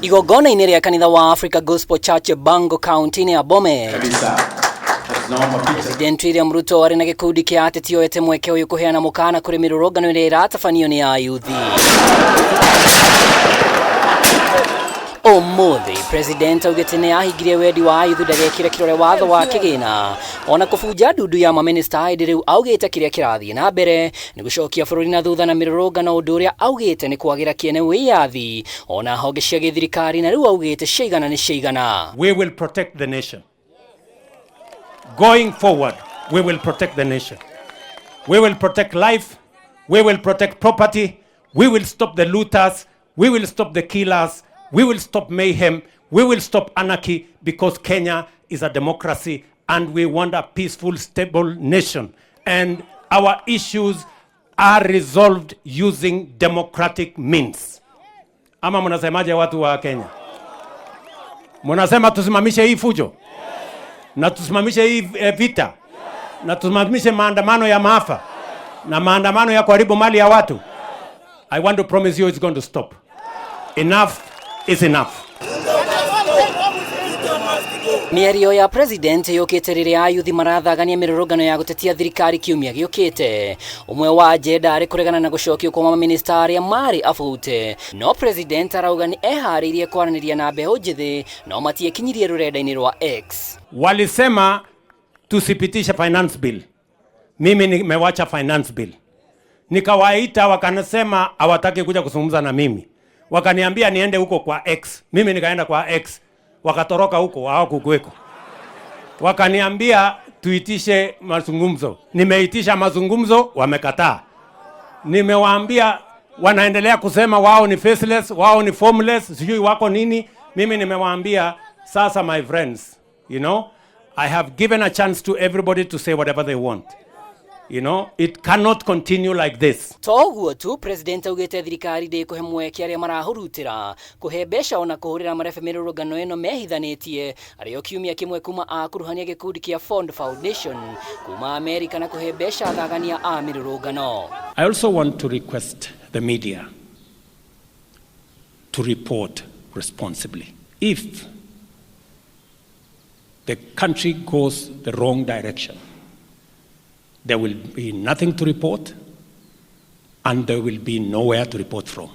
Igongona-inĩ rĩa kanitha wa Africa Gospel Church Bango kaunti-inĩ ya Bomet. Kabisa. Tunaomba picha. President William Ruto arĩ na gĩkundi kĩa ateti oete mweke ũyũ kũheana mũkana kũrĩ mĩrũrũngano ĩrĩa ĩratabanio nĩ ayuthi. Ũmũthĩ President augĩte nĩ ahingirie wendi wa ayuthi ndagekĩre kĩrore watho wa kĩgĩna ona kũbunja ndundu ya mamĩnĩsta, ĩndĩ rĩu augĩte kĩrĩa kĩrathiĩ na mbere nĩ gũcokia bũrũri na thutha na mĩrũrũngano, ũndũ ũrĩa augĩte nĩ kwagĩra kĩene wĩyathi ona honge cia gĩthirikari, na rĩu augĩte ciaigana nĩ ciaigana. We will protect the nation. Going forward, we will protect the nation. We will protect life. We will protect property. We will stop the looters. We will stop the killers. We will stop mayhem. We will stop anarchy because Kenya is a democracy and we want a peaceful, stable nation. And our issues are resolved using democratic means. Ama mnasemaje, watu wa Kenya? Mnasema tusimamishe hii fujo na tusimamishe hii vita na tusimamishe maandamano ya maafa na maandamano ya kuharibu mali ya watu. I want to promise you it's going to stop. Enough is enough. Mĩario ya president yũkĩte rĩrĩa ayuthi marathagania mĩrũrũngano ya gũtetia thirikari kiumia gĩũkĩte. Ũmwe wa agenda arĩ kũregana na gũcokio kwa mamĩnĩsta arĩa marĩ abute, no president arauga nĩ eharĩirie kwaranĩria na mbeũ njĩthĩ no matiekinyirie rũrenda-inĩ rwa X. Walisema tusipitishe finance bill. Mimi nimewacha finance bill. Nikawaita, wakanasema hawataki kuja kuzungumza na mimi. Wakaniambia niende huko kwa X. Mimi nikaenda kwa X. Wakatoroka huko, hawakukuweko. Wakaniambia tuitishe mazungumzo. Nimeitisha mazungumzo, wamekataa. Nimewaambia, wanaendelea kusema wao ni faceless, wao ni formless, sijui wako nini. Mimi nimewaambia sasa, my friends, I have given a chance to everybody to say whatever they want. It cannot continue like this. To ũguo tu, president augĩte thirikari ndĩkũhe mweke arĩa marahurutĩra kũhe mbeca ona kũhũrĩra marebe mĩrũrũngano ĩno mehithanĩtie, arĩo kiumia kĩmwe kuma akuruhania gĩkundi kĩa Ford Foundation kuma Amerika na kũhe mbeca athagania a mĩrũrũngano. I also want to request the media to report responsibly. If the country goes the wrong direction, there will be nothing to report and there will be nowhere to report from.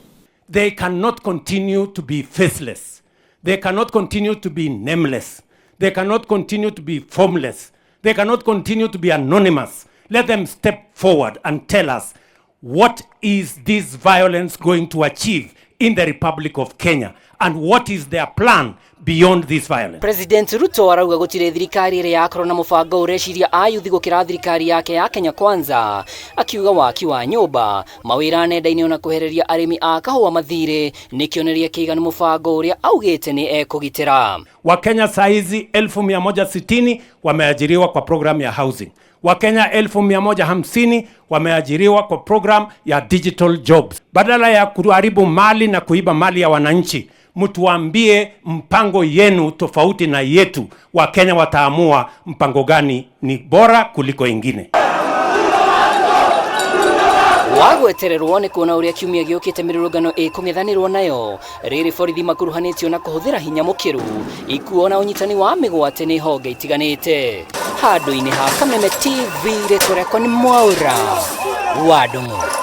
They cannot continue to be faceless. They cannot continue to be nameless. They cannot continue to be formless. They cannot continue to be anonymous. Let them step forward and tell us, what is this violence going to achieve in the Republic of Kenya and what is their plan beyond this violence? President Ruto arauga gũtirĩ thirikari ĩrĩa yakorwo na mũbango ũreciria ayuthi gũkĩra thirikari yake ya Kenya Kwanza, akiuga waki wa nyũmba, mawĩra nenda-inĩ ona kwehereria arĩmi a kahũa mathirĩ nĩ kĩonereria kĩiganu, mũbango ũrĩa augĩte nĩ ekũgitĩra. Wakenya saizi 160,000 wameajiriwa kwa program ya housing. Wakenya 150,000 wameajiriwa kwa program ya digital jobs. Badala ya kuharibu mali na kuiba mali ya wananchi, mtuambie mpango yenu tofauti na yetu. Wakenya wataamua mpango gani ni bora kuliko ingine. Wagwetererwo nĩ kuona ũrĩa kiumia gĩũkĩte mĩrũrũngano ĩkũng'ethanĩrwo nayo, rĩrĩ borithi makuruhanĩtio na kũhũthĩra hinya mũkĩru, ikuo na ũnyitani wa mĩgwate nĩ honge itiganĩte. Handũ-inĩ ha Kameme TV, rĩtwa rĩakwa nĩ Mwaũra wa Ndung'u.